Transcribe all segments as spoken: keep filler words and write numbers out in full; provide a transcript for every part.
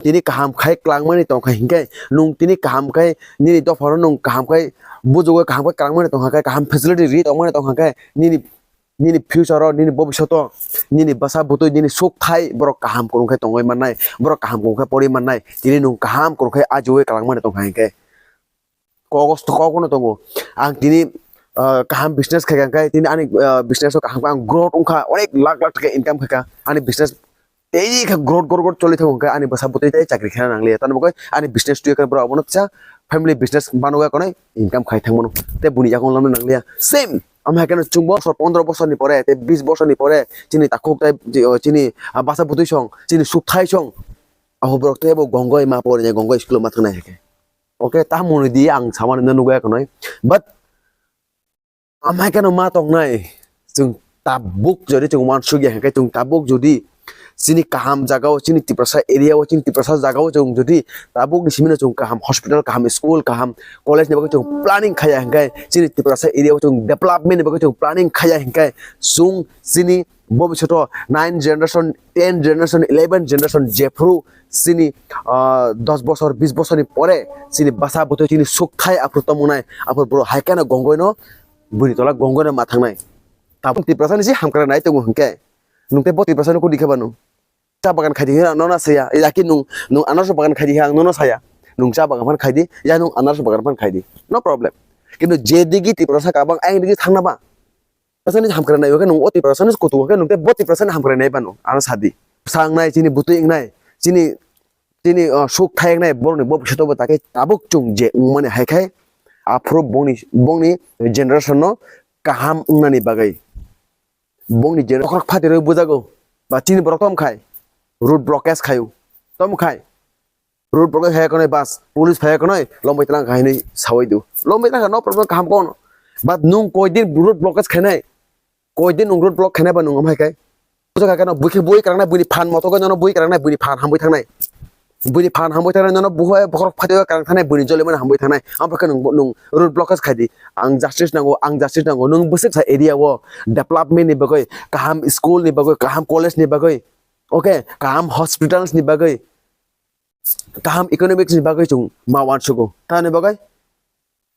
tini kaham khai klangmani tongkha hinkhe, nwng tini kaham khai nini dophano nwng kaham khai bujugwi kaham khai klangmani tongkha khe, kaham facility ri tongmani tongkha khe, nini, nini future o, nini bobishoto, nini bwsa bwtwi, nini sukthai borok kaham kwrwng khe tongwi mannai, borok kaham kwrwng khe porwi mannai, tini nwng kaham kwrwng khe ajiwi klangmani tongkha hinkhe. Kok, kok no tongo. Ang tini, ah, kaham business khaikha, hwnkhe tini ani, ah, business o kaham khe ang growth wngkha, onek lakh lakh taka income khaikha, ani business tei khe growth, growth, growth choli thango, hwnkhe ani bwsa bwtwi tei chakri khaina nangliya. Tamo khe ani business twi khe borok abono kisa family business bano khe kono income khai thangmano. Tei buni yago lamna nangliya. Same. Amo hai kheno chwngbo bosor pondro bosorni pore, tei bis bosorni pore, chini takhuk tei, chini, ah, bwsa bwtwi song, chini sukthai song. Abo borok teibo gongoi ma porina, gongoi school o ma thangnai hai khe. Okay, tamo hwnwi di ang samani no nugwi khwnwi. But amai kheno ma tongnai. Chwng tabuk jodi chwng uansukya hwnkhe, chwng tabuk jodi chini kaham jagao, chini Tiprasa area o, chini Tiprasa jagao chwng jodi tabuk ni simi no chwng kaham hospital, kaham school, kaham college ni bagwi chwng planning khaya hwnkhe, chini Tiprasa area o chwng development ni bagwi chwng planning khaya hwnkhe, chwng chini bobishoto nine generation, ten generation, eleven generation jephru chini, ah, dos bosor, bis bosorni pore chini bwsa bwtwi chini sukthai aphuru tongmwnai, aphuru borok hai kheno gongoi no, bwini tola gongoi no ma thangnai. Tabuk Tiprasa ni si hamkrai nai tongo hwnkhe, nwng tei bo Tiprasa no kudi khe banu? Cha bagan khai di hwnwi nono saya, ya ki nwng, nwng anaros bagan khai di hwnwi ang nono saya. Nwng cha bagan phan khai di, ya nwng anaros bagan phan khai di. No problem. Kintu je digi Tiprasa kabang ayang digi thangna ba. Tiprasani hamkrai nai, hwnkhe nwng o Tiprasani kutung, hwnkhe nwng tei bo Tiprasani hamkrai nai bano, ano sadi. Bwsa wngnai, chini bwtwi wngnai, chini, chini, uh, sukthai wngnai, borokni bobishoto bo takhe tabuk chwng je wngmani hai khai, aphuru bongni, bongni generation no kaham wngnani bagwi. Bongni generation bokhorok phatirwi bujago, ba chini borok tom khai, road blockage khaio, tom khai. Road blockage khai khwnai bus, police phai khwnai lombai tlang kha hinwi sawi do. Lombai tlang kha no problem kaham kono. But nwng koi din road blockage khainai? Koi din nwng road block khainai ba nwng amhai kai? Bujo kha kano bui khe bui karang nai, buini phan moto khe nono bui karang nai, buini phan hambai thangnai. Buini phan hambai thangnai, nono buhai bokhorok phato karang thangnai, buini jole mani hambai thangnai. Amphai khe nwng, nwng road blockage khai di. Ang justice nango, ang justice nango. Nwng bwswk sa area o development ni bagwi, kaham school ni bagwi, kaham college ni bagwi, okay, kaham hospitals ni bagwi, kaham economics ni bagwi chwng ma uansugo. Tamni bagwi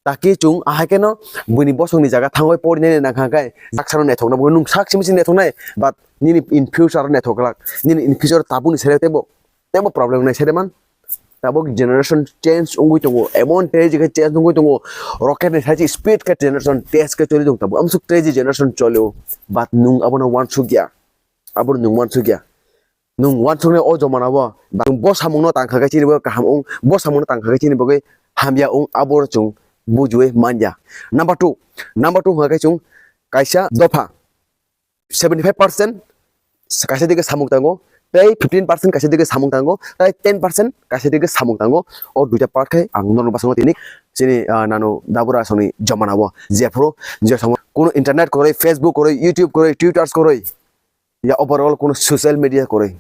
taki chwng ahai kheno buini bosongni jaga thangwi porinani nangkha khe, sak sano naithokna bagwi nwng sak simi simi naithoknai, but nini in future naithok glak, nini in future tabukni sere teibo, teibo problem nai sere man. Tabuk generation change wngwi tongo, emon tei je khe change wngwi tongo, rocket ni sai speed khe generation test khe choli tong tabuk, amsuk tei je generation cholio, but nwng abono uansukya, abono nwng uansukya. Nwng uansuknai o jomana o, ba nwng bo samungno tangkha khe chini bagwi kaham wng, bo samungno tangkha khe chini bagwi hamya wng, abo chwng bujiwi manya. Number two, number two hwnkha khe chwng kaisa dopha seventy five percent kaisa digi samung tango, tei fifteen percent kaisa digi samung tango, tei ten percent kaisa digi samung tango. O duita part khe ang norok bwskango tini chini, ah, nanu dabura songni jomana o, jephuru je samung kuno internet kwrwi, Facebook kwrwi, YouTube kwrwi, Twitter kwrwi, ya overall kuno social media kwrwi.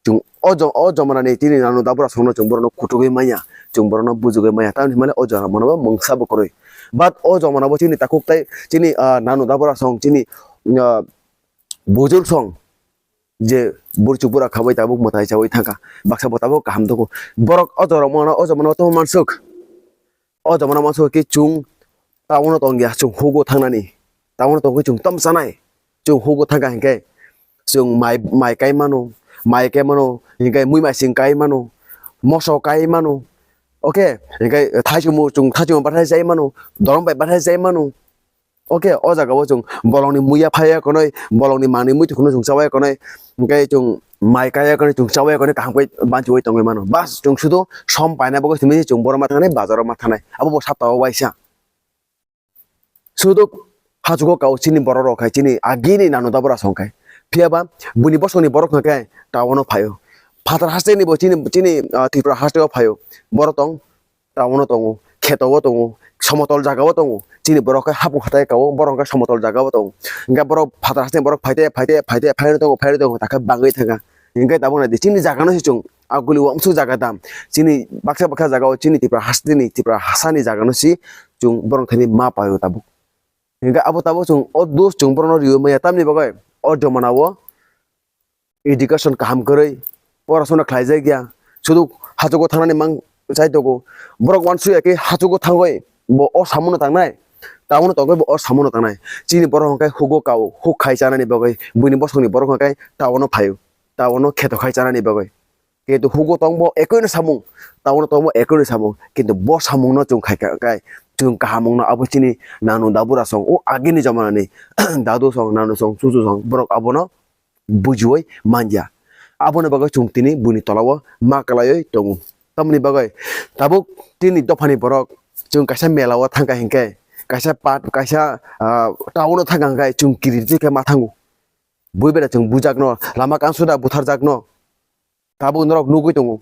Chwng o jo-, o jomana ni chini nanu dabura songno chwng borokno kuchugwi manya, chwng borokno bujugwi manya, tamni hwnmale o jomana bo mungsa bo kwrwi. But o jomana bo chini takhuk tei chini, ah, nanu dabura song chini, ah, bujul song je burchuk bura khabai tabuk mwtai chawi thangkha, baksa bo tabuk kaham tongo. Borok o jora mano, o jomana bo tamo mansuk. O jomana masa khe chwng town o tongya, chwng hugo thangnani. Town o tongkhe chwng tom chanai. Chwng hugo thangkha hinkhe chwng mai, mai kai mano, mai kai mano, hinkhe mui maising kai mano, moso kai mano. Okay, hinkhe thaichimo chwng thaichimo bathai chai mano, dorom bai bathai chai mano. Okay, o jaga o chwng bolongni muiya phaiya konoi, bolongni manwi muitu kheno chwng chawai konoi, hwnkhe chwng mai kaya konoi, chwng chawai konoi, kaham khe banchiwi tongwi mano. Bas chwng sudo som paina bagwi simi chwng boro ma thangnai, bazaro ma thangnai. Abo bo saptao waisa. Sudo hachugo kao chini borok rok hai, chini agini nanu dabura song khai. Phiyaba buini bosongni borok hwnkhe town o phaio. Phatar hasteni bo chini, chini, ah, Tripura hasteo phaio. Borok tong town o tongo, kheto o tongo, somotol jaga o tongo. Chini borok khe hapung hatai kao, borok khe somotol jaga o tongo. Hingke borok phatar hasteni borok phaite, phaite, phaite, phairwi tongo, phairwi tongo, takhe bangwi thangkha. Hingke tabuk nai di, chini jaga no se chwng aguli o amsuk jaga dam. Chini baksa baksa jaga o chini Tripura hasteni, Tripura hasani jaga no se chwng borok thani ma paio tabuk. Hingke abo tabuk chwng o dos chwng borok no riyo maya tamni bagwi o jomana o education kaham kwrwi, porasona khlaijakya, sudu hachugo thangnani mang chai tongo. Borok uansukya khe hachugo thangwi bo o samungo tangnai, town-o tongwi bo o samungo tangnai. Chini borok hwnkhe hugo kao, huk khai chanani bagwi, buini bosongni borok hwnkhe town-o phaio, town-o kheto khai chanani bagwi. Kintu hugo tongbo ekoino samung, town-o tongbo ekoino samung, kintu bo samungno chwng khaikha khe chwng kaham wngno. Abo chini nanu dabura song, o agini jamanani dadu song, nanu song, chuchu song, borok abono bujiui manya. Aboni bagwi chwng tini buini tolao ma kwlaiwi tongo. Tamoni bagwi tabuk tini dophani borok chwng kaisa melao thangkha hinkhe, kaisa pat, kaisa, ah, town-o thangkha hinkhe chwng kirir khe ma thango. Bui beda chwng bujakno, lama kansu da butharjakno. Tabuk norok nugwi tongo.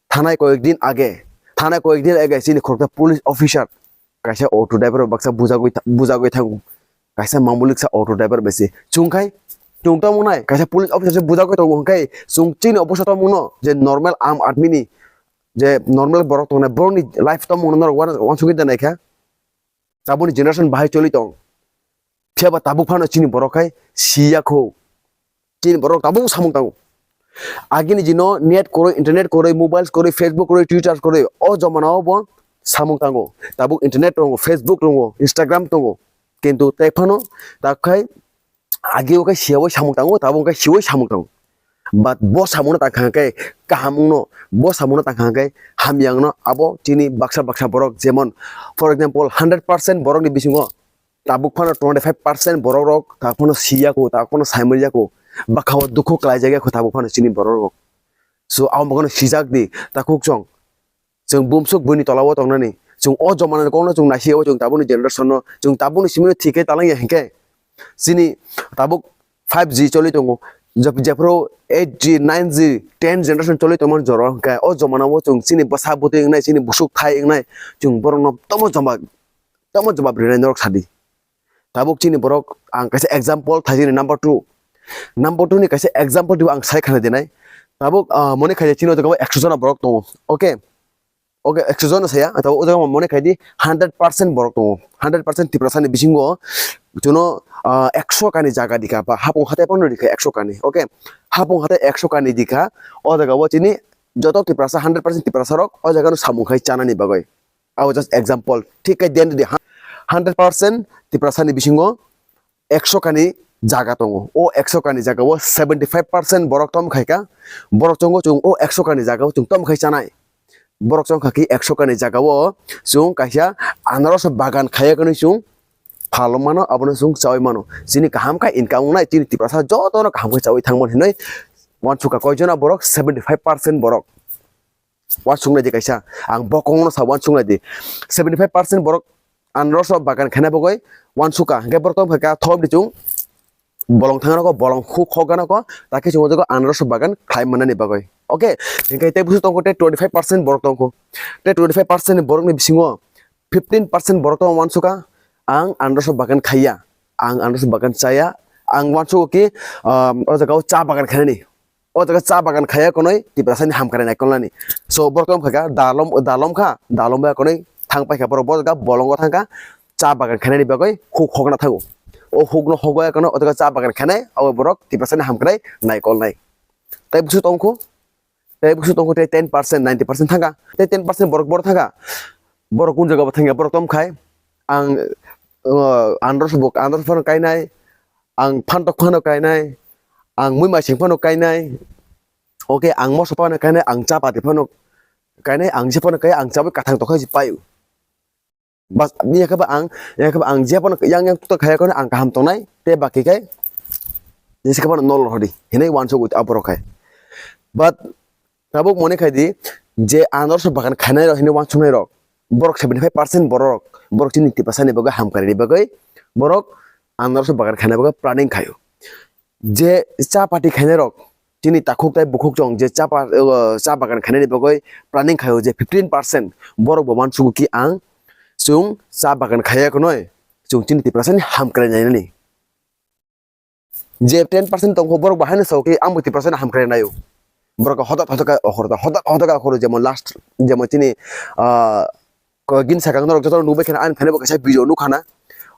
Thanai koyek din age, thanai koyek din age chini khoroksa police officer kaisa auto driver baksa bujagwi tha-, bujagwi thango. Kaisa mamuliksa auto driver bai se. Chwng khai, chwng tamo nai, kaisa police officer se bujagwi tongo hwnkhe, chwng chini obosta tamo no, je normal aam aadmi ni, je normal borok tongnai, borokni life tamo no norok uansugwi da naikha. Tabukni generation bahai choli tong. Phiya ba tabuk phano chini borok khai siya kho. Chini borok tabuk samung tango. Agini dino net kwrwi, internet kwrwi, mobiles kwrwi, Facebook kwrwi, Twitter kwrwi, o jomana o bo samung tango. Tabuk internet tongo, Facebook tongo, Instagram tongo. Kintu tei phano tak khai agi o khai siyaui samung tango, tabuk khai siyaui samung tango. But bo samungno tang kha khe kaham wngno, bo samungno tang kha khe hamya wngno, abo chini baksa baksa borok, jemon, for example, hundred percent borokni bisingo tabuk phano twenty five percent borok rok tak phano siya kho, tak phano saimanya kho, bwkha o dukhu kwlaijak ya kho tabuk phano chini borok rok. So, abo bokhno sijak di, takhuk chwng. Chwng bumsuk buini tolao tongnani. Chwng o jomana kokno chwng naisio, chwng tabukni generation no, chwng tabukni simi no thik khe talang ya hinkhe. Chini tabuk five G choli tongo. Jep-, jephuru eight G, nine G, ten generation choli tongmani jora hinkhe. O jomana o chwng chini bwsa bwtwi wngnai, chini busuk thai wngnai, chwng borokno tomo joma, tomo jawab rinai norok sadi. Tabuk chini borok ang kaisa example thaisini number two. Number two ni kaisa example dibo ang sai khana dinai. Tabuk, ah, mone khaidi chini o jaga o ekso jona borok tongo. Okay. Okay, ekso jona saya. Tabuk o jaga mone khaidi hundred percent borok tongo. Hundred percent Tiprasa ni bisingo chuno, ah, ekso kani jaga dikha ba hapung hatai phano dikha ekso kani. Okay. Hapung hatai ekso kani dikha. O jaga o chini joto Tiprasa hundred percent Tiprasa rok o jaga no samung khai chanani bagwi. Abo just example. Thik khe den di ha-, hundred percent Tiprasa ni bisingo ekso kani jaga tongo. O ekso kani jaga o seventy five percent borok tom khai kha. Borok chongo chwng o ekso kani jaga o chwng tom khai chanai. Borok chong kha ki ekso kani jaga o chwng kaisa anaros bagan khaya kani chwng phalung mano, abono chwng chawi mano. Chini kaham kha income wngnai, chini Tiprasa jotono kaham khe chawi thangmani hinwi uansukha. Koi jona borok? Seventy five percent borok. Uansuknai di kaisa, ang bo kokno sa uansuknai di. Seventy five percent borok anaros o bagan khaina bagwi uansukha, hwnkhe borok tong kha thom di chwng bolong thangna ko, bolong huk hok gana ko, takhe chwng o jaga anaros o bagan khlai manani bagwi. Okay, hwnkhe tei busu tongkho tei twenty five percent borok tongkho. Tei twenty five percent ni borokni bisingo fifteen percent borok tong uansukha, ang anaros o bagan khaiya, ang anaros o bagan chaya, ang uansugo ki, um, o jaga o cha bagan khainani. O jaga cha bagan khaya konoi Tiprasa ni hamkrai naikolnani. So, borok tong kha dalom, dalom kha, dalom ba konoi thang pai kha borok bo jaga bolongo thang kha cha bagan khainani bagwi huk hokna thango. O hukno hogoya kono o jaga cha bagan khainai abo borok Tiprasa ni hamkrai naikolnai. Tai busu tongkho, tai busu tongkho tai ten percent, ninety percent thang kha. Tai ten percent borok borok thang kha. Borok kun jaga bo thang kha, borok tom khai ang, uh, andros bok, andros phano kainai, ang phantok phano kainai, ang mui maising phano kainai, okay, ang moso phano kainai, ang cha pati phano kainai, ang je phano kai, ang chabai kathang tokha je paio. Bas, ni yakhe ba ang, yakhe ba ang je phano yang yang to khaya kono ang kaham tongnai, te baki kai, ni se phano nol hodi, hinai uansuk aborok hai. But tabuk mone khai di, je anorso bagan khainai rok hinwi uansuknai rok, borok seventy five percent borok, borok chini Tiprasa ni bagwi hamkrai ni bagwi, borok anorso bagan khainai bagwi planning khaio. Je cha pati khainai rok, chini takhuk tai bukhuk chong je cha pa-, uh, cha bagan khainai ni bagwi planning khaio je fifteen percent borok bo uansugo ki ang chwng cha bagan khaiya khwnwi chwng chini Tiprasa ni hamkrai nainani. Je ten percent tongkho borok bo haino sao khe ang bo Tiprasa ni hamkrai naio. Borok hodak hodak khe okhoro, hodak hodak khe okhoro, jemon last, jemon chini, ah, ko gini sakang norok joto nukbai kheno ani thani bo kaisa video nukha na.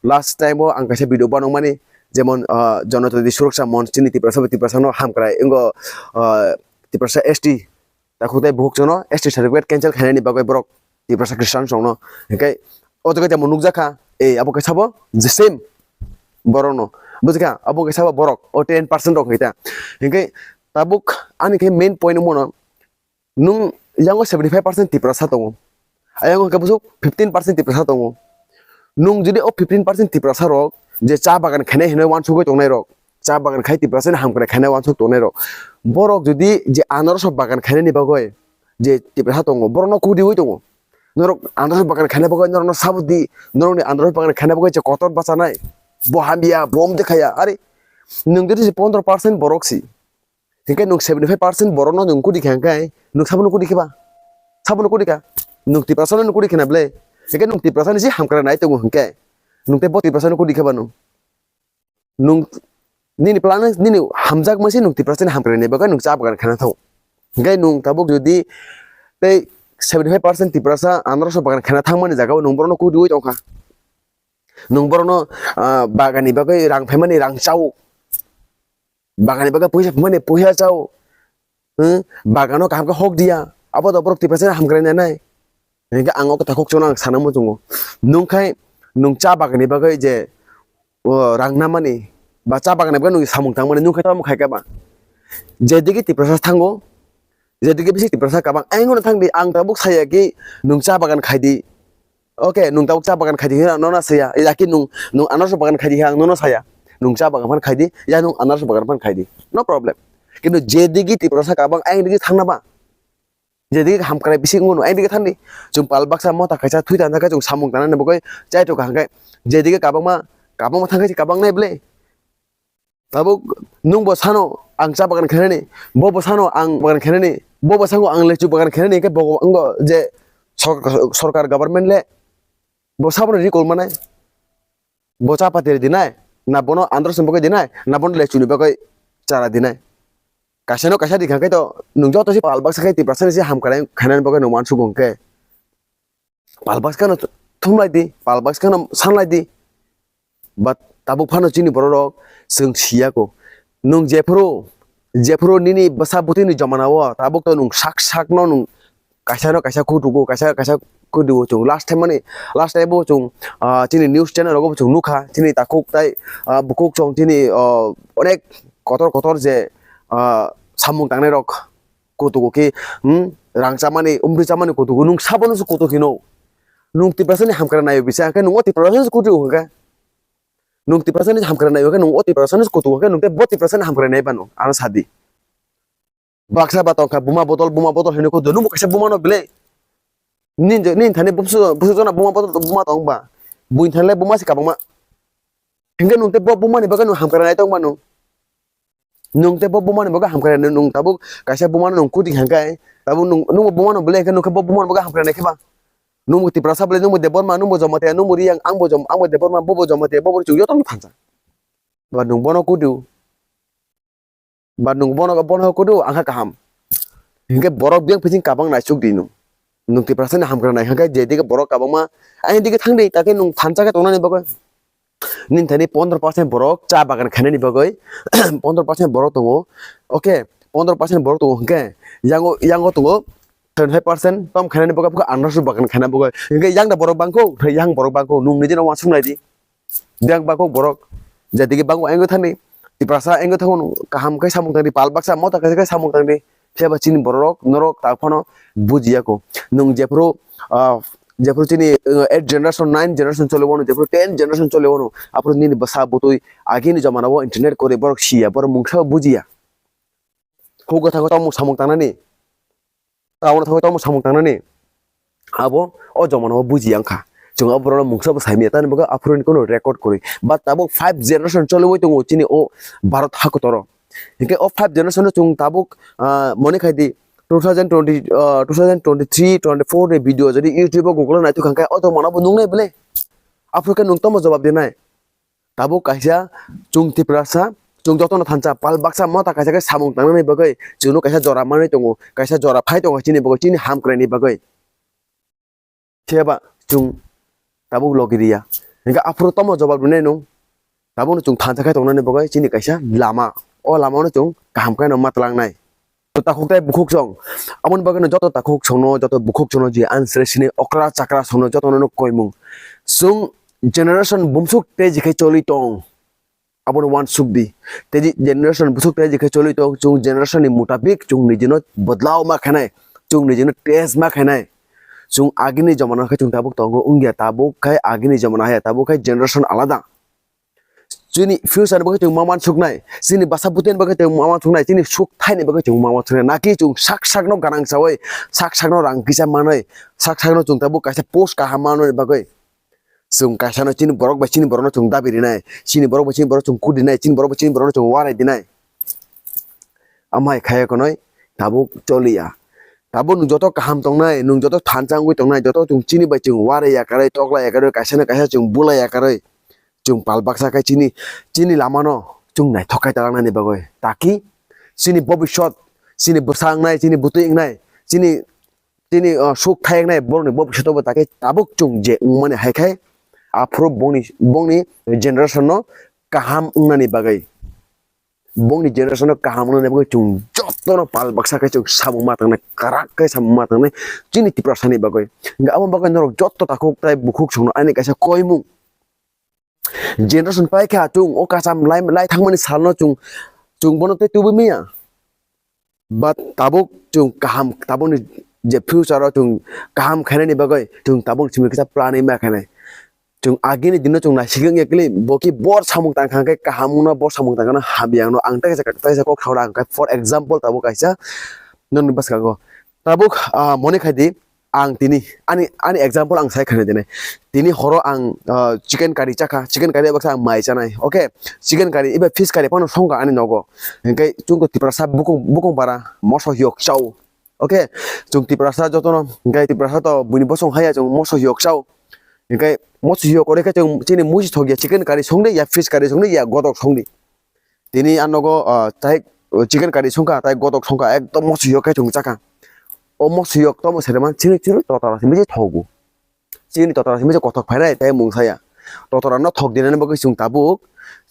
Last time o ang kaisa video banokmani, jemon, ah, Janajati Suraksha Monch chini Tiprasa bai Tiprasa no hamkrai, wngkha, ah, Tiprasa S T takhuk tei bukhuk chwngno S T certificate cancel khainani bagwi borok Tiprasa Christian chwngno. Hinkhe o jaga tamo nukjakha, ei abo khe sabo the same borokno. Bujikha, abo khe sabo borok, o ten percent rok hinkhe ta. Hinkhe tabuk ani khe main point wngmano, nung yango seventy five percent Tiprasa tongo. Ayang khe busuk fifteen percent Tiprasa tongo. Nung jodi o fifteen percent Tiprasa rok je cha bagan khainai hinwi wansugwi tongnai rok, cha bagan khai Tiprasa ni hamkrai khainai wansuk tongnai rok, borok jodi je anarosok bagan khainani bagwi je Tiprasa tongo, borokno kuk riwi tongo. Norok anarosok bagan khaina bagwi norokno sabo di, norokni anarosok bagan khaina bagwi je kotor bachanai, bo hamya, bo omtwi khaya, are nung jodi je pondro percent borok si, hinkhe nung seventy five percent borokno nung kudi kha hinkhe nung sabono kudi khiba? Sabono kudi kha? Nung Tiprasano nung kudi khina ble? Hinkhe nung Tiprasani si hamkrai nai tongo hinkhe nung tei bo Tiprasano kudi khiba nung? Nung nini plan nini hamjakma se nung Tiprasani hamkrai nai bagwi nung cha bagan khaina thango. Hinkhe nung tabuk jodi tei seventy five percent Tiprasa anarosok bagan khaina thangmani jagao nung borokno kudi wi tongkha. Nung borokno, ah, baganni bagwi rang phaimani rang chao. Baganni bagwi puisa phaimani puisa chao. Hmm? Bagano kaham khe hok diya. Abo da borok Tiprasa hamkrai nai nai. Hinkhe ang o kotha khok chwngno ang sana muchungo. Nung khai nung cha baganni bagwi je, o, rang namani ba cha baganni bagwi nung samung tangmani nung khai tamo khai khe ba? Jedigi Tiprasa thango, jedigi bisi Tiprasa kabang, ayang no thang di, ang tabuk saya ki nung cha bagan khai di. Oke, nung tabuk cha bagan khai di, hwnwi ang nono saya. Ya ki nung, nung anarosok bagan khai di, hwnwi ang nono saya. Nung cha bagan phan khai di, ya nung anarosok bagan phan khai di. No problem. Kintu jedigi Tiprasa kabang, ayang digi thangna ba? Jedigi hamkrai bising wngno, ayang digi thangdi. Chwng pal baksa mota kaisa thwi tangjakhe chwng samung tangnani bagwi chai tongkha hwnkhe, jedigi kabangma, kabangma thangkhe kabang nai ble. Tabuk nung bo sano ang cha bagan khainani, bo bo sano ang bagan khainani, bo bo sango ang lechu bagan khainani, hinkhe bo wngbo je sor-, sorkar government le bo sabono recall manai, bo cha pati ri dinai, na bono andro sumbo khe dinai, na bono lechuni bagwi chara dinai. Kaisa no kaisa di kha khe to nung joto se pal baksa khe Tiprasa ni se hamkrai khainani bagwi nung uansuk hwnkhe. Pal baksa no thumlai di, pal baksa no sanlai di. But tabuk phano chini borok rok chwng siya ko. Nung jephuru, jephuru nini bwsa bwtwi ni jomana o tabuk to nung sak sak no nung kaisa no kaisa kutugo, kaisa kaisa kutugo chwng last time mani, last time bo chwng, ah, chini news channel rogo bo chwng nukha, chini takhuk tai, ah, bukhuk chwng chini, ah, onek kotor kotor je, ah, samung tangnai rok kutugo khe, hmm, rang chamani, umri chamani kutugo, nung sabono se kutuk hino. Nung Tiprasa ni hamkrai naio bisa, hwnkhe nung o Tiprasa se kutuk hwnkhe. Nung Tiprasa ni hamkrai naio hwnkhe, nung o Tiprasa se kutuk hwnkhe, nung tei bo Tiprasa ni hamkrai nai bano, ano sadi. Baksa ba tongkha, buma bodol, buma bodol hino kudu, nungbo kaisa buma no belai. Nin je, nin thani bumsu, bumsu jona buma bodol, buma tong ba. Buin thani le buma se kabangma. Hingke nung tei bo buma ni bagwi nung hamkrai nai tong ba nung. Nung tei bo buma ni bagwi hamkrai nai nung tabuk kaisa buma no nung kudi hangkai. Tabuk nung, nungbo buma no belai hingke nung khe bo buma ni bagwi hamkrai nai khe ba. Nungbo Tiprasa belai, nungbo Debbarma, nungbo Jamatia, nungbo Riyang, angbo Jom-, angbo Debbarma, bobo Jamatia, bobo Riyang, joto no thansa. Ba nung bono kudu. Ba nung bono, bono kudu, ang kha kaham. Hingke borok biyang pising kabang naisuk di nung. Nung Tiprasa ni hamkrai nai hangkai, je dige borok kabangma, ayang dige thang di, ta khe nung thansa khe tongnani bagwi. Nini thani pondro percent borok cha bagan khainani bagwi, pondro percent borok tongo. Oke, pondro percent borok tongo hingke, yango, yango tongo seventy five percent tom khainani bagwi, buka anarsu bagan khaina bagwi. Hingke yang da borok bangkho, yang borok bangkho, nung nijino uansuk nai di. Biyang bagwi borok, jatigi bagwi engwi thani, Tiprasa engwi thango, kaham khe samung tangdi, pal baksa mota khe samung tangdi, phiya ba chini borok, norok ta phano bujiya ko. Nung jephuru, ah, jephuru chini, uh, eight generation, nine generation chole wano, jephuru ten generation chole wano, aphuru nini bwsa bwtwi agini jomana o internet kore borok siya, borok mungsa bujiya. Huk gotha gotha mung samung tangnani. Abo no thangwi tamo samung tangnani. Abo o jomano bujiya wngkha. Chwng o borokno mungsa bo saimanya, tamni bagwi aphuruni kono record kwrwi. But tabuk five generation choliwi tongo chini o Bharat hakutoro. Hinkhe o five generation no chwng tabuk, ah, mone khai di two thousand twenty, ah, two thousand twenty-three, twenty-four ni video jodi YouTube o Google o naithok kha khe o jomano bo nuknai bwle. Aphuru khe nwng tamo jawab dinai? Tabuk kaisa chwng Tiprasa, chwng jotono thansa pal baksa mota kaisa khe samung tangnani bagwi chwngno kaisa jora manwi tongo, kaisa jora phai tongo chini bagwi, chini hamkraini bagwi. Phiya ba chwng tabuk logi riya. Hinkhe aphuru tamo jawab rwnai nwng? Tabukno chwng thansa khe tongnani bagwi chini kaisa lama, o lamano chwng kaham khe no ma twlangnai. Takhuk tei bukhuk song. Aboni bagwi no joto takhuk songno, joto bukhuk songno je answer sini okra chakra songno joto no koimung. Chwng generation bumsuk tei je khe choli tong. Abono uansuk di. Tei generation bwswk tei jikhe choli tong, chwng generation ni mutabik chwng nijino bodlao ma khainai, chwng nijino test ma khainai. Chwng agini jomana khe chwng tabuk tongo wngya, tabuk khai agini jomana haya, tabuk khai generation alada. Chini future ni bagwi chwng ma uansuknai, chini basa bwtwi ni bagwi chwng ma uansuknai, chini suk thaini bagwi chwng ma uansuknai. Naki chwng sak sakno ganang chawi, sak sakno rang kisa manwi, sak sakno chwng tabuk kaisa post kaham manwi bagwi. Chwng kaisano chini borok bai chini borokno chwng dabi rinai, chini borok bai chini borok chwng kudinai, chini borok bai chini borokno chwng warai dinai. Amhai khaya konoi tabuk choliya. Tabuk nwng joto kaham tongnai, nwng joto thansa wngwi tongnai, joto chwng chini bai chwng warai yakarwi, tokla yakarwi, kaisano kaisa chwng bulai yakarwi, chwng pal baksa khe chini, chini lamano chwng naithok khai talangnani bagwi. Taki chini bobiswt, chini bwsa wngnai, chini bwtwi wngnai, chini chini, o, suk thayaknai borokni bobiswt bo takhe tabuk chwng je wngmani hai khe aphuru bongni, bongni generation no kaham wngnani bagwi, bongni generation no kaham wngnani bagwi chwng jotono pal baksa khe chwng samung ma tangnai, kwrak khe samung ma tangnai chini Tiprasani bagwi. Hwnkhe aboni bagwi norok joto takhuk tei bukhuk songno ani kaisa koimung. Generation pai kha chwng o kacham lai, lai thangmani salno chwng, chwng bono tei tubui manya. But tabuk chwng kaham, tabukni je future o chwng kaham khainani bagwi chwng tabuk simi kisa planning ma khainai. Chwng agini dino chwng naisik wngya kili, bo ki bor samung tang kha khe kaham wngno, bor samung tang khe hamya wngno. Ang tei kaisa, tei kaisa kok sauna ang khe, for example, tabuk kaisa nokni bwskango tabuk, ah, mone khai di, ang tini ani, ani example ang sai khana dinai. Tini horo ang, ah, chicken curry chakha, chicken curry baksa ang mai chanai. Okay, chicken curry iba fish curry phano songkha ani nogo. Hingke chwngkhe Tiprasa bukung, bukung para moso hiyok chao. Okay, chwng Tiprasa jotono hingke Tiprasa to buini bosong haya chwng moso hiyok chao. Hingke moso hiyok ore khe chwng chini musi thok ya chicken curry songde ya fish curry songde ya godok songde. Tini ang nogo, ah, tai, oh, chicken curry songkha, tai godok songkha, ekdom moso yok khe chwng chakha. O moso yok tomo sere man chini chini totora simi je thogo. Chini totora simi je kothok phainai tai mung saya. Totora no thok dinani bagwi chwng tabuk,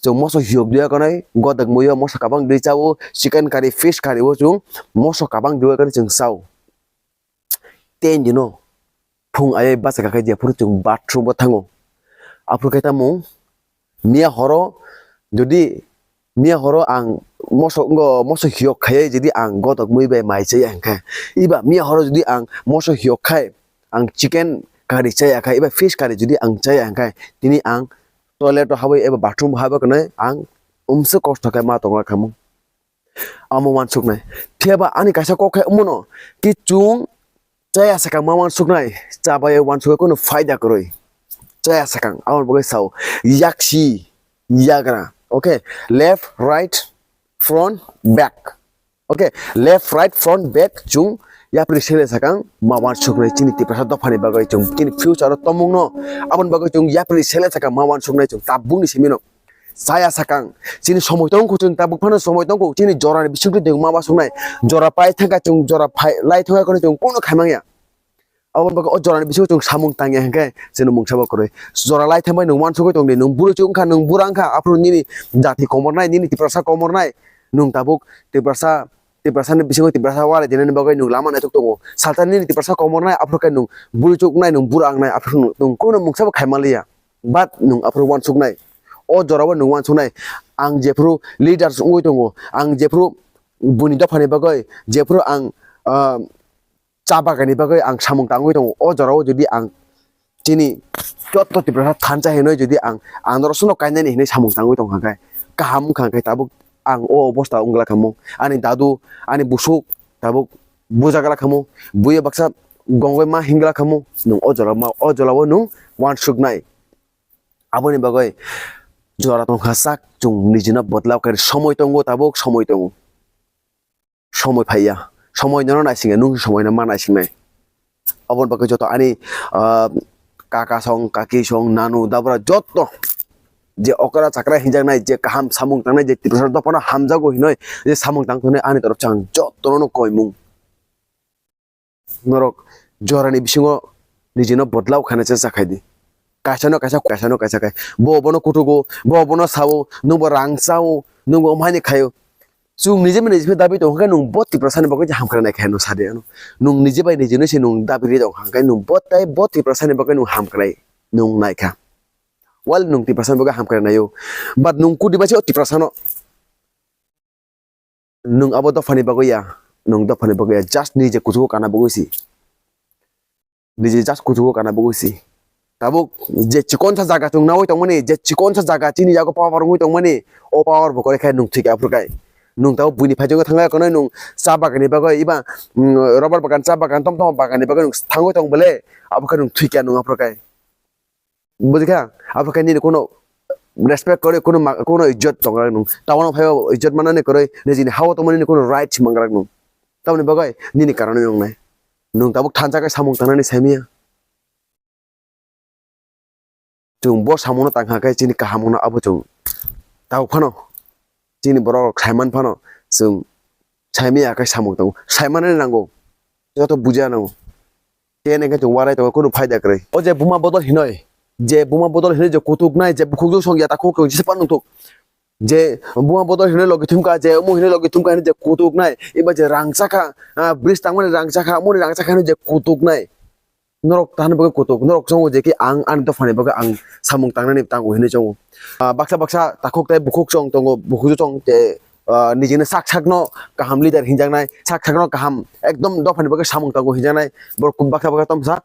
chwng moso yok diya konai, godok muyo moso kabang di chao, chicken curry, fish curry o chwng moso kabang diya konai chwng chao. Ten dino phung ayai bachakha khe jephuru chwng bathroom o thango. Aphuru khe tamo miya horo jodi miya horo ang moso, ngo moso hiyok khaiwi jodi ang godok mui bai mai chaya hwnkhe, iba miya horo jodi ang moso hiyok khai ang chicken curry chaya khai, iba fish curry jodi ang chaya hwnkhe, tini ang toilet o habwi eba bathroom o habwi kwnwi ang umswk kosto khe ma tongla khamung. Amo uansuknai. Phiya ba ani kaisa kok khe omono ki chwng chaya sakang ma uansuknai, chabai uansuknai kunu faida kwrwi. Chaya sakang, aboni bagwi sao, yaksi, yagra. Okay, left, right, front, back. Okay, left, right, front, back, chwng yapri sele sakang ma uansuknai chini Tiprasa dophani bagwi, chwng chini future o tomungno, aboni bagwi chwng yapri sele sakang ma uansuknai chwng tabukni simino. Chaya sakang, chini somoi tongkho, chwng tabuk phano somoi tongkho, chini jorani bisingtwi chwng ma uansuknai, jora pai thangkha chwng jora phai lai thangkha kono chwng kono khaimangya. Aboni bagwi o jorani bisingo chwng samung tangya hwnkhe chwngno mungsa bo kwrwi. Jora lai thangbai nwng uansugwi tongdi, nwng bwrwi chuk wngkha, nwng bura wngkha, aphuru nini jati komornai, nini Tiprasa komornai, nwng tabuk Tiprasa, Tiprasani bisingo Tiprasa walai dinani bagwi nwng lama naithok tongo. Salsa nini Tiprasa komornai, aphuru khe nwng bwrwi chuk wngnai, nwng bura wngnai, aphuru nwng, nwng kono mungsa bo khaimanliya. But nwng aphuru uansuknai. O jorao nwng uansuknai. Ang jephuru leaders wngwi tongo, ang jephuru buini dophani bagwi, jephuru ang, ah, cha bagani bagwi ang samung tangwi tongo. O jorao jodi ang chini joto Tiprasa thansa hinwi jodi ang, ang norok sono kainani hinwi samung tangwi tongkha khe, kaham wngkha khe tabuk ang o obosta wngla khamung. Ani dadu, ani busuk tabuk bujagra khamung. Buya baksa gongoi ma hingla khamung. Nwng o jora ma, o jorao nwng uansuknai. Aboni bagwi jora tongkha sak, chwng nijino bodlao khe somoi tongo, tabuk somoi tongo. Somoi phaiya, somoi nono naisingya, nwng somoino ma naisingnai. Aboni bagwi joto ani, ah, kaka song, kaki song, nanu, dabra joto je okra chakra hinjaknai, je kaham samung tangnai, je Tiprasa dophano hamjago hinwi je samung tang thungnai ani torof se ang jotono koimung. Norok jorani bisingo nijino bodlao khaina chesta khaidi. Kaisano kaisa, kaisano kaisa khai. Bo bono kutugo, bo bono sao, nwngbo rang chao, nwngbo omohaini khaio. Chwng nije bai nije dabi tong khe nwng bo Tiprasa ni bagwi je hamkrai nai khe nwng sa de ano. Nwng nije bai nije no se nwng dabi ri tong kha khe nwng bo tai bo Tiprasa ni bagwi nwng hamkrai nwng nai kha. Wal nwng Tiprasa ni bagwi hamkrai nai o. But nwng kudi bai se o Tiprasa no. Nwng abo dopha ni bagwi ya, nwng dopha ni bagwi ya, just nije kuchugo kana bagwi si. Nije just kuchugo kana bagwi si. Tabuk je chikonsa jaga chwng nawi tongmani, je chikonsa jaga chini yago power wngwi tongmani, o power bo kwrwi khe nwng thwikha aphuru kai. Nwng tabuk buini phaijakgo thangwi kono nwng cha bagan ni bagwi iba, mm, rubber bagan, cha bagan, tom tom bagan ni bagwi nwng thangwi tong bole, abo khe nwng thwikha nwng aphuru kai. Bujikha? Abo khe nini kuno respect kwrwi, kuno ma-, kuno ijjot tongrak nwng. Tabukno phaibo ijjot manani kwrwi, nijini hao tongmani kuno right si mangrak nwng. Tamoni bagwi nini karonwi wngnai. Nwng tabuk thansa khe samung tangnani saimanya. Chwng bo samungno tangkha khe chini kahamungno abo chwng tabuk phano chini borok rok saiman phano chwng saimanya khe samung tongo. Saimanani nango. Joto buja nango. Tei nangkhe chwng warai tongo, kunu phaida kwrwi. O je buma bodol hinoi, je buma bodol hinoi je kutuknai, je bukhukjwk song ya takhuk chwng jesa phano nukthuk. Je buma bodol hinoi logi thumkha, je omo hinoi logi thumkha hinoi je kutuknai, eba je rangchakha, ah, bridge tangmani rangchakha, omoni rangchakha hinoi je kutuknai. Norok tahani bagwi kutuk, norok chongo je ki ang ani dophani bagwi ang samung tangnani tango hinoi chongo. Ah, baksa baksa takhuk tei bukhuk chong tongo, bukhukjwk chong tei ah, nijini sak sakno kaham leader hinjaknai, sak sakno kaham ekdom dophani bagwi samung tango hinjaknai, borok baksa baksa tomsa,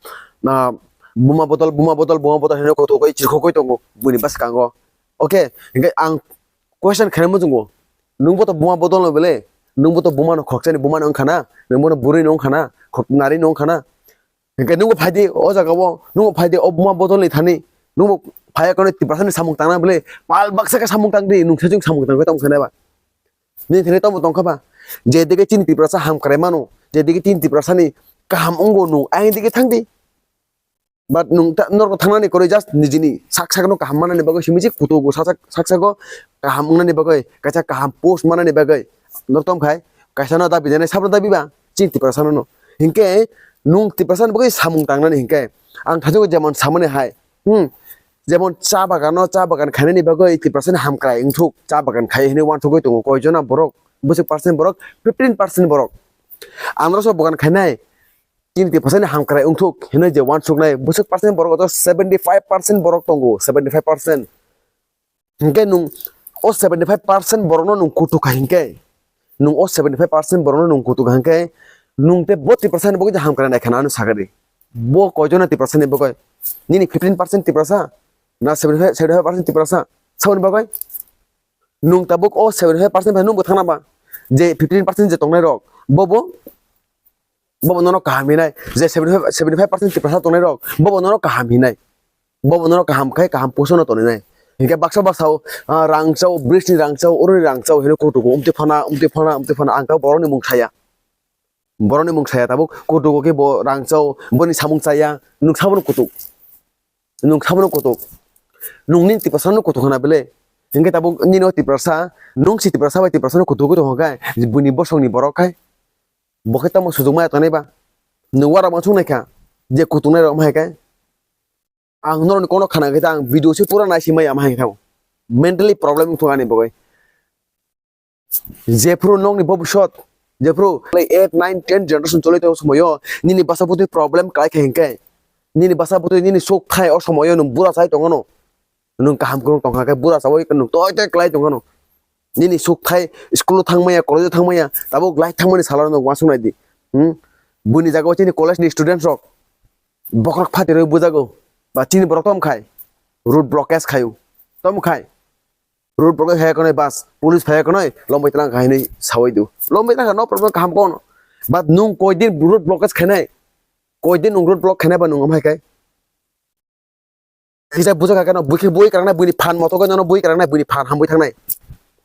ah, buma bodol, buma bodol, buma bodol hinwi kothok oi chirkhok oi tongo buini bwskango. Okay, hinkhe ang question khaina muchungo, nwngbo to buma bodol no bele, nwngbo to buma no khoroksa ni buma no wngkha na, nwngbo no bwrwi no wngkha na, khorok nari no wngkha na, Hinkhe nungbo phaidi o jaga o, nungbo phaidi o buma bodol ni thani, nungbo phaiya kono Tiprasa ni samung tangna bwle, pal baksa khe samung tangdi, nungsa chwng samung tangwi tongkha nai ba. Nini thani tongbo tongkha ba, je dige chini Tiprasa hamkrai mano, je dige chini Tiprasa ni kaham wngo nung, ayang dige thangdi. But nung ta, norok thangnani kwrwi just nijini sak sakno kaham manani bagwi simi je kutugo sak sak, sak sago kaham wngnani bagwi, kaisa kaham post manani bagwi, norok tongkhai, kaisa no dabi janai, sabno dabi ba. Chini Tiprasa no no. Hinkhe nung Tiprasa ni bagwi samung tangnani hinkhe ang thajagwi jemon samani hai. Hmm. Jemon cha bagan no, cha bagan khainani bagwi Tiprasa ni hamkrai wngthuk, cha bagan khai hinwi uansugwi tongo koi jona borok, bwswk percent borok, fifteen percent borok. Andro so bagan khainai chini Tiprasa ni hamkrai wngthuk hinwi je uansuknai bwswk percent borok, seventy five percent borok tongo, seventy five percent. Hinkhe nung o seventy five percent borokno nung kutuk kha hinkhe, nung o seventy five percent borokno nung kutuk kha hinkhe, nung tei bo Tiprasa ni bagwi hamkrai nai khana ano sakadi. Bo koijon na Tiprasa ni bagwi? Nini fifteen percent Tiprasa na seventy five, seventy five percent Tiprasa? Saboni bagwi? Nung tabuk o seventy five percent bai nungbo thangna ba? Je fifteen percent je tongnai rok, bobo Bobo nono kaham hinai, je seventy five, seventy five percent Tiprasa tongnai rok, bobo nono kaham hinai. Bobo nono kaham khai, kaham posono toninai. Hinkhe baksa baksa o, ah, rang chao, bridge ni rang chao, oro ni rang chao, hino kutugo, umtwi phana, umtwi phana, umtwi phana, ang tabo borok ni mung saya. Borok ni mung saya tabuk, kutugo khe bo rang chao, boni samung chaya, nung sabono kutuk. Nung sabono kutuk. Nung nini Tiprasa no kutuk hana bele. Hinkhe tabuk nini o Tiprasa, nung si Tiprasa bai Tiprasa no kutuk kutuk hokhe, buini bosong ni borok khai. Bo khe tamo sujuk maya tongnai ba? Nwng uara uansuk nai kha, je kutuknai rok wng hai khe. Ang norokni kokno khna khe ta ang video se pura nai si maya wng hai khe tamo. Mentally problem wng thung ani bagwi. Jephru nokni bobisot, jephru eight, nine, ten generation choli tong somoyo, nini basa bwtwi problem klai kha hinkhe, nini basa bwtwi nini suk thai o somoyo nwng bura chai tongano. Nwng kaham kwrwng tongkha khe bura chawi nwng toi toi klai tongkhano. Nini suk thai school o thangmaya, college o thangmaya, tabuk lai thangmani salo nwng uansuk naidi. Hmm? Buini jaga o chini college ni students rok bokhorok phatirwi bujago. Ba chini borok tom khai road blockage khaio. Tom khai road blockage khaya konoi bus, police phaya konoi lombai tlang kha hinwi sawi du. Lombai tlang kha no problem kaham kono. But nwng koi din road blockage khainai, koi din nwng road block khainai ba nwng amhai kai. Kisa bujak kha keno, bui khe bui kwrang nai, buini phan moto khe nono bui kwrang nai, buini phan hamwi thangnai.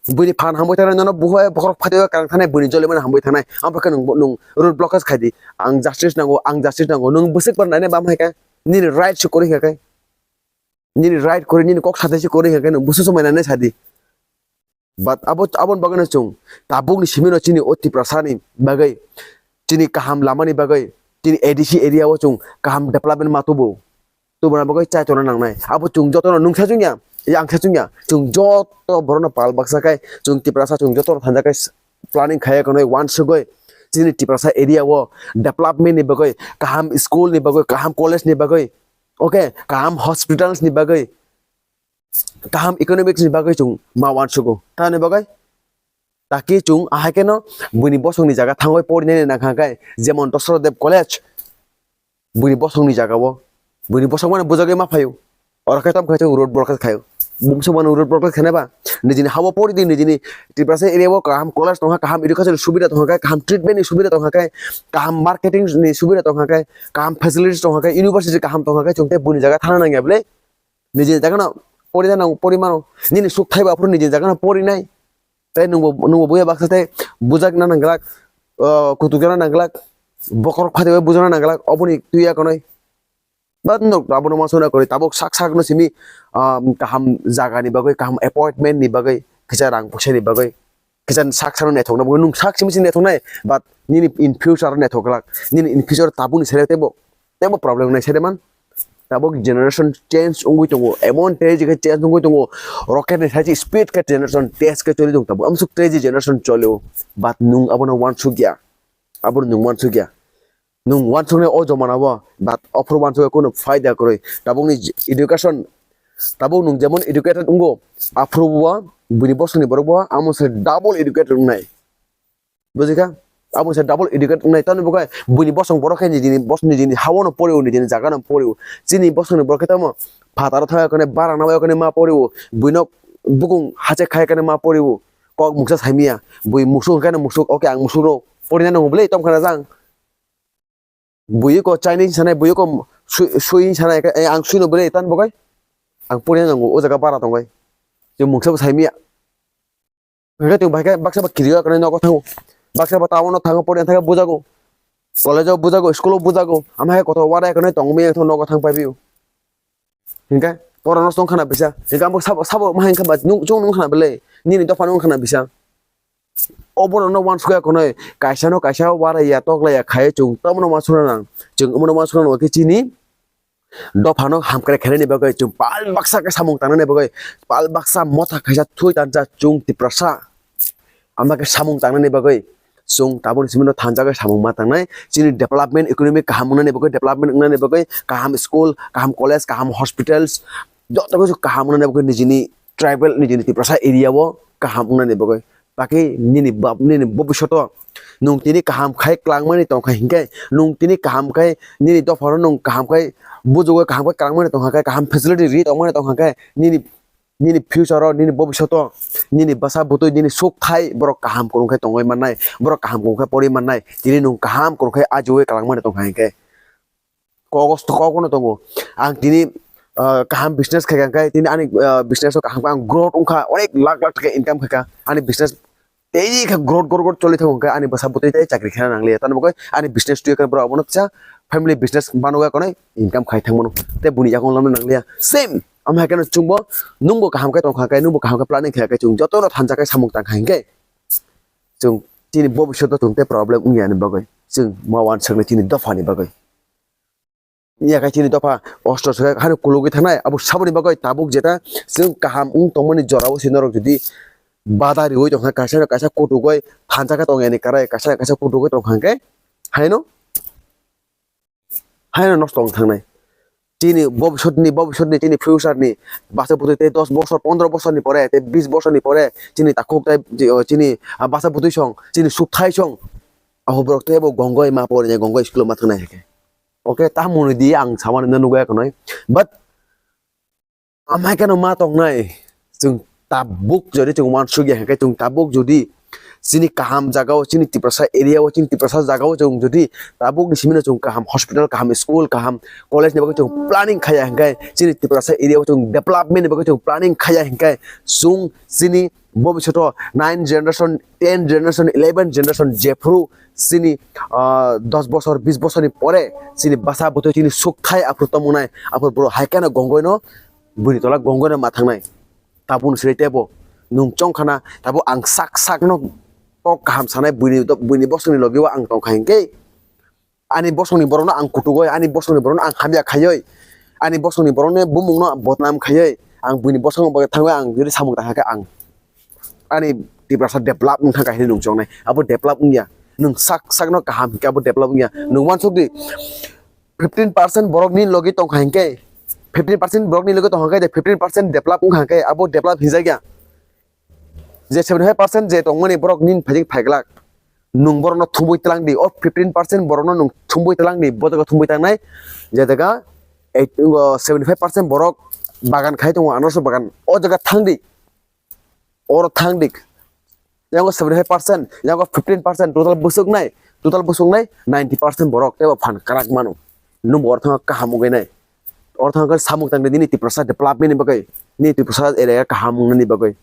Buini phan hamwi thangnai, nono buhai bokhorok phaitwi kwrang thangnai, buini jolimani hamwi thangnai. Amphai khe nwng, nwng road blockage khai di. Ang justice nango, ang justice nango. Nwng bwswk bar nainai bam hai khe. Nini right se kwrwi kha khe. Nini right kwrwi, nini kok sathai se kwrwi kha khe, nwng bwswk somai nainai sa di. But abo, aboni bagwino chwng tabukni simino chini o Tiprasani bagwi, chini kaham lamani bagwi, chini A D C area o chwng kaham development ma tubu. Tubuna bagwi chai tongna nangnai. Abo chwng jotono nwng sa chwngya, ya ang sa chwngya. Chwng joto borokno pal baksa khai, chwng Tiprasa chwng jotono thanja khai s-, planning khaiya khwnwi uansugwi chini Tiprasa area o development ni bagwi, kaham school ni bagwi, kaham college ni bagwi, okay, kaham hospitals ni bagwi, kaham economics ni bagwi chwng ma uansugo. Tamni bagwi taki chwng ahai kheno buini bosongni jaga thangwi porinani nangkha khe, jemon Dasarath Dev College, buini bosongni jaga o, buini bosong mano bujagwi ma phaio. Oro khe tamo khe chwng road block khaio. Bumsong mano road block khaina ba, nijini habo pori di, nijini Tiprasa area o kaham college tongkha, kaham education ni subida tongkha khe, kaham treatment ni subida tongkha khe, kaham marketing ni subida tongkha khe, kaham facilities tongkha khe, university kaham tongkha khe, chwng tei buini jaga thana nangya bwle. Nijini jaga no pori da nang pori mano. Nini suk thai ba phuru nijini jaga no pori nai. Tei nungbo, nungbo buya baksa tei bujak na nang glak, ah, kutuk jana nang glak, bokorok phati bai bujana nang glak, oboni twi ya konoi. But no, abono ma sona kori, tabuk sak sak no simi, ah, kaham jaga ni bagwi, kaham appointment ni bagwi, kisa rang puisa ni bagwi, kisa sak sak no nethok na bagwi, nung sak simi simi nethok nai, but nini in future nethok glak, nini in future tabuk ni sere tebo, tebo problem nai sere man. Tabuk generation change wngwi tongo, emon tei je change wngwi tongo, rocket ni sai speed khe generation test khe choli tong tabuk, amsuk tei je generation cholio, but nung abono uansuk ya, abono nung uansuk ya. Nung uansuknai o jomana o, but ophuru uansukya kunu phaida kwrwi. Tabukni education, tabuk nung jemon educated wngo, aphuru bo buini bosongni borok bo amo se double educated wngnai. Bujikha? Amo se double educated wngnai. Tamni bagwi buini bosong borok khe nijini bos-, nijini hao no pori o, nijini jaga no pori o. Chini bosongni borok khe tamo phataro thangwi kone, barang nangwi kone ma pori o. Buino bukung hachek khai kone ma pori o. Kok muksa saimiya. Bui musuk hwnkhe no musuk, okay, ang musuk rw. Porina nango bwle, tamo khana jang. Buyo ko Chinese sanai, buyo ko sui, sui sanai, eh, ang sui no bwle tan bogai. Ang puri nango, o jaga bara tongbai. Je mungsa bo saimiya. Hingke tong bai khe baksa ba kiriyo kane nogo thango. Baksa ba town o thango, pori thangke bujago. College o bujago, school o bujago. Ama hai kotor warai kane tong mi thang nogo thang pai biyo. Hingke pora no song khana bisa. Hingke amo sabo, sabo ma hingke ba nung, chung nung khana bwle. Nini dopha nung khana bisa. Oborokno uansukya khwnwi, kaisano kaisa waraiya toklaiya khai chwng tamno uansukna nang. Chwng omono uansukna nang khe chini dophano hamkrai khainani bagwi, chwng pal baksa khe samung tangnani bagwi, pal baksa motha kaisa thui tansa chwng Tiprasa. Ama khe samung tangnani bagwi chwng tabukni simi no thansa khe samung ma tangnai. Chini development, economic kaham wngnani bagwi, development wngnani bagwi kaham school, kaham college, kaham hospitals, joto khe kaham wngnani bagwi nijini tribal, nijini Tiprasa area o kaham wngnani bagwi. Taki nini bab, nini bobishoto nwng tini kaham khai klangmani tongkha hinkhe, nwng tini kaham khai nini dophano nwng kaham khai bujugwi kaham khai klangmani tongkha khe, kaham facility ri tongmani tongkha khe, nini, nini future o, nini bobishoto, nini bwsa bwtwi, nini suk thai borok kaham kwrwng khe tongwi mannai, borok kaham kwrwng khe porwi mannai, tini nwng kaham kwrwng khe ajiwi klangmani tongkha hinkhe. Kok, kok no tongo. Ang tini, ah, kaham business khai kha khe, tini ani, ah, business o kaham khe ang growth wngkha, onek lakh lakh taka income khai kha. Ani business tei khe growth, growth, growth choli thangkha, ani bwsa bwtwi tei chakri khaina nangliya. Tamo khe ani business twi khe borok abono kisa family business bano khe kono income khai thangmano. Tei buni yakung lamno nangliya. Same. Amo hai kheno chwngbo nwngbo kaham khe tongkha khe, nwngbo kaham khe planning khai khe chwng jotono thansa khe samung tang kha hinkhe chwng chini bobishoto chwng tei problem wngya ni bagwi. Chwng ma uansukni chini dophani bagwi. Iya khe chini dopha kosto se hai kulugwi thangnai, abo saboni bagwi tabuk jeta chwng kaham wng tongmani jorao se norok jodi bada riui tongkha, kaisa no kaisa kutukgwi thansa khe tongya ni karai, kaisa no kaisa kutukgwi tongkha hwnkhe haino, haino nosto wng thangnai. Chini bobisotni, bobisotni chini future ni bwsa bwtwi tei dos bosor, pondro bosorni pore tei bis bosorni pore chini takhuk tei chini, ah, bwsa bwtwi song, chini sukthai song, abo borok teibo gongoi ma porina, gongoi school o ma thangnai hai khe. Okay, tamo ni di ang samani no nugwi khwnai. But amai keno ma tongnai, chwng tabuk jodi chwng uansukya hwnkhe, chwng tabuk jodi chini kaham jagao, chini Tiprasa area o, chini Tiprasa jagao chwng jodi tabuk ni simi no chwng kaham hospital, kaham school, kaham college ni bagwi chwng planning khaiya hwnkhe, chini Tiprasa area o chwng development ni bagwi chwng planning khaiya hwnkhe, chwng chini bobishoto nine generation, ten generation, eleven generation jephru chini, ah, dos bosor, bis bosorni pore chini bwsa bwtwi chini sukthai aphuru tongmwnai, aphuru borok hai kheno gongoi no, buini tola gongoi no ma thangnai. Tabukni sri teibo nwng chong khana, tabuk ang sak sak no kok kaham sanai, buini, buini bosongni logi o ang tong kha hinkhe. Ani bosongni borokno ang kutugwi, ani bosongni borokno ang hamya khaiwi, ani bosongni borokni bumungno bodnam khaiwi, ang buini bosongni bagwi thangwi ang jodi samung tangkha khe ang ani Tiprasa develop wngkha kha hinwi nung chongnai. Abo develop wngya. Nwng sak sakno kaham hinkhe abo develop wngya. Nwng uansuk di, fifteen percent borok nini logi tongkha hinkhe, fifteen percent borok nini logi tongkha hinkhe, fifteen percent develop wngkha hinkhe abo develop hinjakya. Je seventy five percent je tongmani borok nini phaijak phaiglak. Nwng borokno thumwi tlang di. O fifteen percent borokno nwng thumwi tlang di. Bo jaga thumwi tangnai. Je jaga eight, o, seventy five percent borok bagan khai tongo, anaros bagan. O jaga thang di. Oro thang di. Yango seventy five percent, yango fifteen percent total bwswknai, total bwswknai ninety percent borok teibo phan kwrak mano. Nwng bo oro thangkha kaham wngwi nai. Oro thangkha samung tangdi nini Tiprasa development ni bagwi, nini Tiprasa area kaham wngnani bagwi.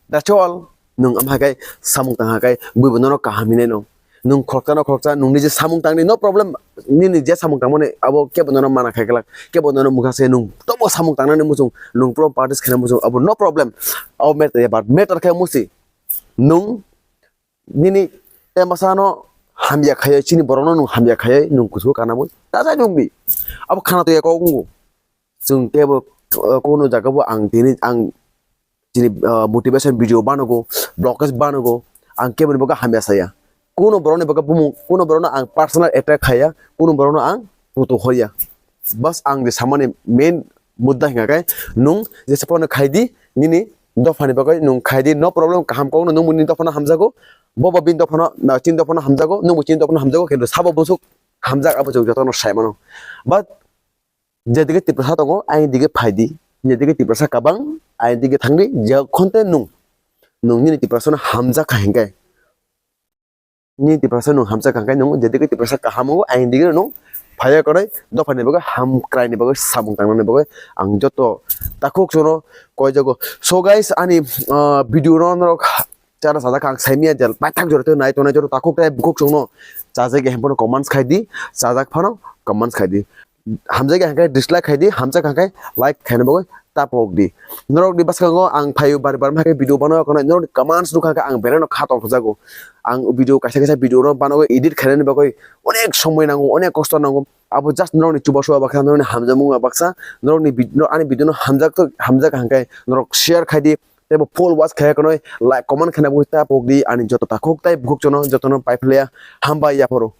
That's all. Nwng amha khe samung tangkha khe bui bo nono kaham hinwi no. Nwng khoroksa no khoroksa, nwng nije samung tangdi, no problem. Nini je samung tangmani abo kebo nono mana khai glak, kebo nono mukha se nwng tobo samung tangnani muchung, nwng pro parties khaina muchung, abo no problem. Abo matter ya, but matter khe musi nwng nini temasa no hamya khaiwi, chini borok no nwng hamya khaiwi nwng kuchugo kanamwi ta jai nwng bi. Abo khana to ya kok wngo. Chwng teibo, uh, kono jaga bo ang tini ang chini, uh, motivation video banogo, blogs banogo, ang keboni bagwi hamya saya. Kono borokni bagwi bumung, kono borokno ang personal attack khaiya, kono borokno ang puto horya. Bas ang je samani main mudda hinga khe, nwng jesa phano khaidi, nini dophani bagwi nwng khaidi, no problem, kaham kokno nwng nini dophano hamjago, bo bo bini dophano, na, chini dophano hamjago, nwngbo chini dophano hamjago, kintu sabo bwswk hamjak abo chwng jotono sai mano. But Jedike Tiprasa tongo, aini dige phaidi. Jedike Tiprasa kabang, aini dige thangdi. Jekhonte nwng, nwng nini Tiprasano hamjakha hinkhe, nini Tiprasa nwng hamjakha hinkhe, nwng jedike Tiprasa kaham wngo, aini dige nwng phaiya kwrwi dophani bagwi, hamkraini bagwi, samung tangnani bagwi ang joto takhuk chwngno koijago. So guys, ani, ah, video no norok chana chajak ang saimanya je paithak jora tei nai tongnai jora takhuk tei bukhuk chwngno chajak ya hemphano comments khaidi, chajak phano comments khaidi. Hamjakya hinkhe dislike khaidi, hamjak hinkhe like khaina bagwi tapok di. Norokni bwskango ang phaio bari bari ma khe video bano kono norokni comments nukha khe ang belai no kha tongthokjago. Ang video kaisa kaisa video no bano edit khainani bagwi onek somoi nango, onek kosto nango. Abo just norokni chubachu baksa, norokni hamjakmung baksa, norokni vid-, ani video no hamjak hamjak hinkhe norok share khaidi, teibo full watch khaiya kono like comment khaina bagwi tapok di ani joto takhuk tei bukhuk chwngno jotono paiphlaiya hambai yapharo.